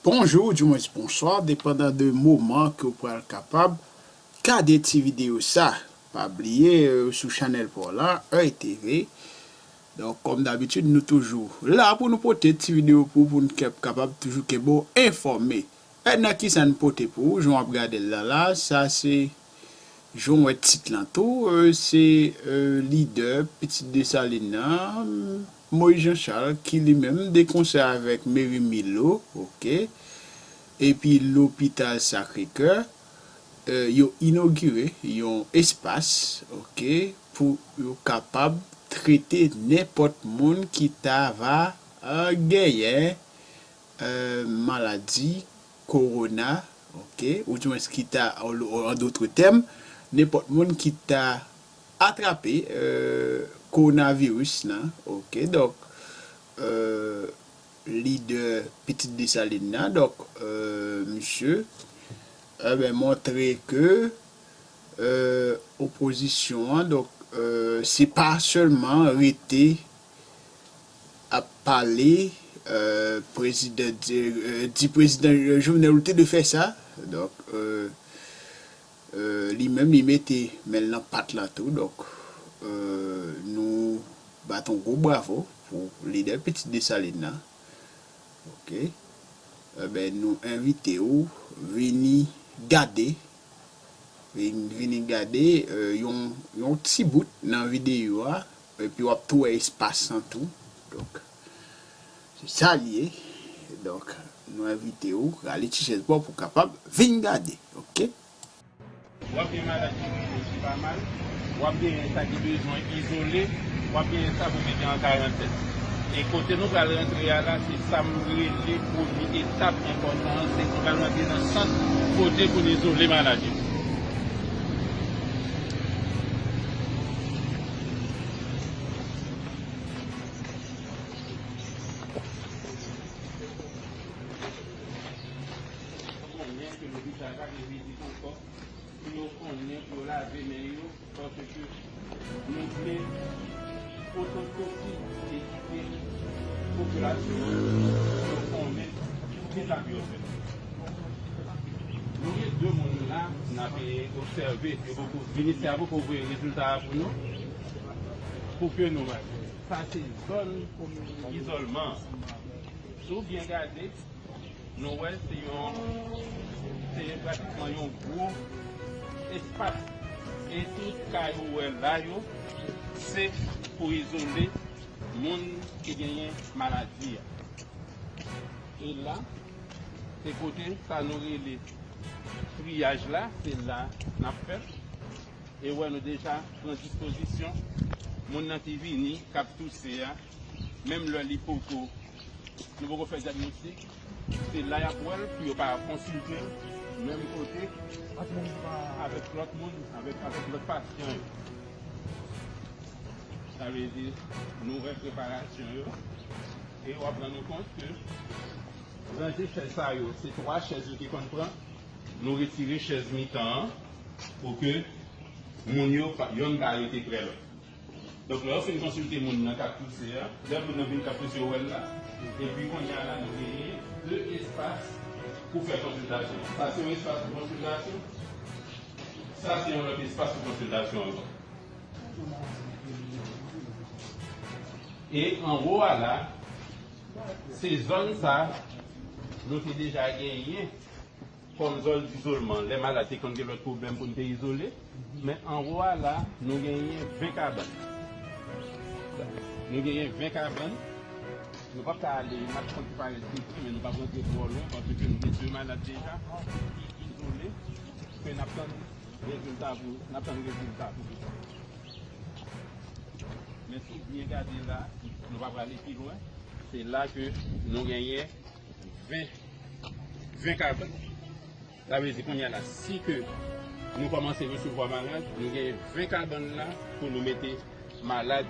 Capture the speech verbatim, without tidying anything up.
Bonjou, oudimwens bonswa, depandan de moman ke w pral kapab gade ti videyo sa. Pa bliye, euh, sou chanèl pa w la, Œil T V. Donk, kòm dabitid, nou toujou la pou nou pote ti videyo pou, pou n kè-, kapab toujou kenbe w enfòme. E nan kisa n pote pou ou, jan w ap gade l la, la, sa se jan w wè tit lan tou, euh, se, euh, lidè Pitit Desalin nan, Moïse Jean Charles, ki li menm de konsè avèk Mary Milo, oke, epi Lopital Sacré-Cœur, euh, yo inogire yon espas, oke, pou yo kapab trete nenpòt moun ki ta va, euh, genyen, euh, maladi kowona, oke, oudimwens ki ta, an, an dòt tèm, nenpòt moun ki ta atrape, euh, kowonaviris lan, oke, donk, euh, lidè Pitit Desalin nan, donk, euh, misye, eh ben, montre ke, euh, opozisyon an, donk, euh, se pa sèlman rete ap pale, euh, prezidan, di, euh, di prezidan Jovenel ou te dwe fè sa. Donk, euh, euh, li menm, li mete men l nan pat la tou. Donk, euh, nou bat yon gwo bravo pou lidè Pitit Desalin nan. Oke. Eben, nou envite w vini gade, vin-, vini gade, euh, yon, yon ti bout nan videyo a, epi w ap tou wè espas lan tou. Donk, se sa l ye. Donk, nou envite w rale ti chèz pa w pou w kapab vin gade, oke? W ap gen malad ki rele ki pa mal, w ap genyen sa ki bezwen izole, w ap genyen sa pou mete an karantèn. E kote nou pral rantre a la, se sa m rele premye etap enpòtan an, se nou pral rantre nan sant kote pou n izole malad yo. Konnen ke lopital pa gen vizit ankò, pou yo konnen pou yo lave men yo, paske nou vle otan posib edike popilasyon an pou yo konnen kisa pou yo fè. Nou gen de moun la n ap obsève, yo poko, ministè a poko voye rezilta a pou nou, pou ke nou wè. Sa se zòn izòlman. Si w byen gade, nou wè se yon, se pratikman yon gwo espas. E tout kay ou wè la yo, se pou izole moun ki genyen maladi a. E la, se kote sa nou rele triyaj la, se la n ap fè. E wè, nou deja pran dispozisyon. Moun nan ki vini, k ap touse a, menm lè li poko, nou poko fè dyagnostik, se la y ap wè l pou yo pa konsilte l menm kote avèk lòt moun, avèk, avèk lòt pasyan yo. Sa vle di, nou wè preparasyon yo, e w ap rann ou kont ke ranje chèz sa yo, se twa chèz yo te konn pran, nou retire chèz mitan an pou ke moun yo pa, yonn pa rete prè lòt. Donk, lè yo fin konsilte moun nan k ap touse a, lè moun nan vin k ap touse, yo wè l la. Epi kounye a la, nou genyen de espas pou fè konsiltasyon. Sa se yon espas pou konsiltasyon. Sa se yon lòt espas pou konsiltasyon ankò. E anwo a la, se zòn sa nou te deja genyen kòm zòn dizolman, lè malad te konn gen lòt pwoblèm pou n te izole. Men anwo a la, nou genyen ven kabann. Nou genyen ven kabann. Nou p ap ka ale, n ap konn ki parèt piti, men nou p ap rantre twò lwen, paske nou gen de malad deja ki izole, ke n ap tann rezilta pou, n ap tann rezilta pou pita. Men si w byen gade la, nou pa prale pi lwen. Se la ke nou genyen ven, ven kabann. Sa vle di kounye a la, si ke nou kòmanse resevwa malad, nou genyen ven kabann la pou nou mete malad